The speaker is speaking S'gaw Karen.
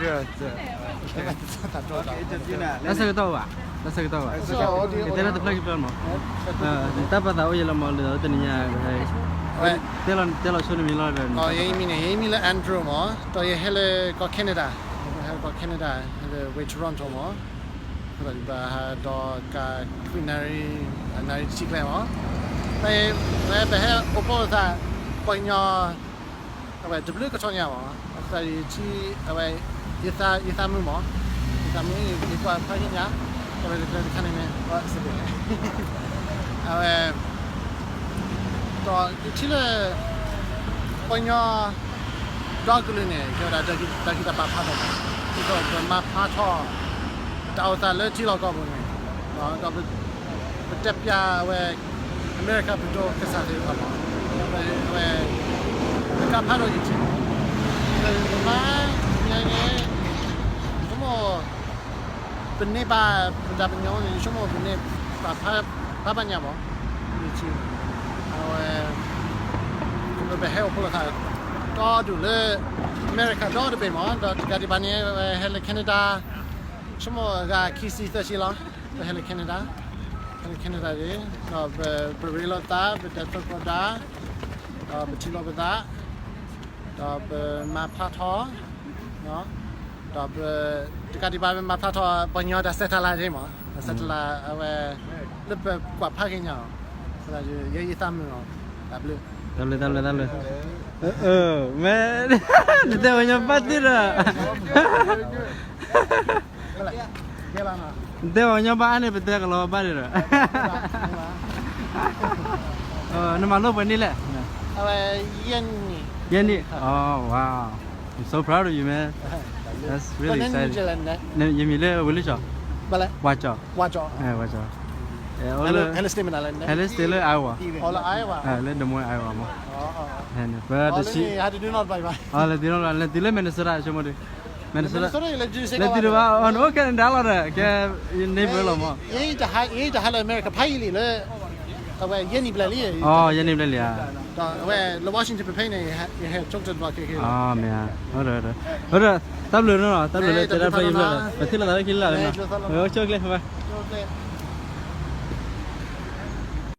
တၢ်ဆၢကတီၢ်ဘၣ်, တၢ်ဆၢကတီၢ်ဘၣ်, ကတဲလၢတဖျၢၣ်ခံဖျၢၣ်မး, တၢ်ပာ်သးအိၣ်ယဲလီၤမး လၢတနံၤညါ, တဲလီၤဆိနမံၤလီၤဒီး, ယမံၤန့ၣ် ယမံၤလၢ Andrew မး, ဒီးယဟဲလၢကီၢ် Canada, ဟဲလၢကီၢ် Canada ဟဲလၢဝ့ၢ် Toronto မး, ဒီးယဘၣ်ဟးဒီးကခွံနၣ်ရံၣ်, နၣ်ရံၣ်တဆံကျဲမး, ဝဲပဟဲအိၣ်ဖှိၣ်သး ပှၤကညီ အဝဲတဘျုးကထီၣ်ညါမး, အသးယထံၣ်အဝဲ ယသး, ယသးမုာ်မး, ယသးမုာ် ယကွၢ်ဖးက့ၤညါ, အဝဲတကျဲတခါန့ၣ်မ့ၢ် အဝဲ ဒီးယထံၣ်လၢ ပှၤကညီ ဒီကလုာ်န့ၣ် ကဲဝဲဒၣ်တၢ်ဂံၢ်တၢ်ဘါဖးဒိၣ်မး, ဒ်သိးပမၤဖျါထီၣ် တၢ်အိၣ်သးလၢထံလီၢ်ကီၢ်ပူၤန့ၣ်, ဒီးပတဲပျးအဝဲ အမဲရကၤပဒိၣ်ကစၢ်သ့ၣ်တဖၣ်မး, အဝဲ ပကဖးဒိၣ်ယထံၣ်မး, ပမၤညါန့ၣ် ဆိကမိၣ် ပန့ၢ်ဘၣ်ပတၢ်ပညိၣ်န့ၣ် ယဆိကမိၣ်ပန့ၢ်ဘၣ်ဖးဘၣ်ညါမး, ယထံၣ် အဝဲ ပဟဲအိၣ်ဖှိၣ်လိာ်သး ဒီဒူၣ်လၢ အမဲရကၤဒီတဘ့ၣ်မး, ဒီးတကးဒံးဘၣ်န့ၣ် ဟဲလၢ Canada ဆိကမိၣ်အဂၤခံဆံသၢဆံလီၤ, ပဟဲလၢ Canada, ဟဲလၢ Canada န့ၣ် ဒီးပရ့လိာ်သး ပဒ်သိးကီးဒၣ်, ဒီးပထံၣ်လိာ်ပသး, ဒီးပမၤဖျါထီၣ်, ဒီးပ တကးဒံးဘၣ်မၤဖျါထီၣ် ပှၤကညီတၢ်ဆဲးတၢ်လၤန့ၣ်မး, တၢ်ဆဲးတၢ်လၤအဝဲ လၢပကွၢ်ဖးက့ၤညါအီၤ, ယဲယသးမုာ်အီၤ, တၢ်ဘျုး, တၢ်ဘျုး တၢ်ဘျုး တၢ်ဘျုး, မ့ၢ် နတဲပှၤကညီဘၣ်သ့ဒီး နတဲပှၤကညီဘၣ်အါန့ၣ် ပတဲကလီၤဘၣ်ဒီး, နမၤလိပှဲၤနံၣ်လဲၣ်, ယဲၢ်နံၣ်, oh wow, I'm so proud of you, man, that's really exciting, ယမံၤလၢဝ့ၢ်လံၣ်ကၠီ, ဝါကၠီ, ဝါကၠီ, ဟဲလၢ Iowa, လၢ Des Moines, Iowa မး, လဲၤတုၤလၢ Minnesota ဆိကမိၣ်ဒီး, Minnesota, လဲၤတုၤတဘၣ်, နအိၣ် Canada လီၤဒီး ကဲ neighbor လီၤမး, ယတဟးလၢ America ဖးယံာ်လံလၢ အဝဲယဲၢ်နံၣ်ဘျဲၣ်လံ, ယဲၢ်နံၣ်ဘျဲၣ်လံဧါ, ဒီးအဝဲလၢ Washington ဖဲဖဲအံၤန့ၣ် ယဟဲ Chilton ဘျီခဲခဲလီၤ, မ့ၢ်ဧါ, ဒီး တၢ်ဘျုးနီၤ, တၢ်ဘျုးလၢတဲတၢ်ဖျၢၣ်ယံၤဖျၢၣ်ဒီး ပထံၣ်လိာ်သးလၢခံလၢ်လၢနီၤ, အိၣ်ဆိၣ်ကျဲ, bye bye.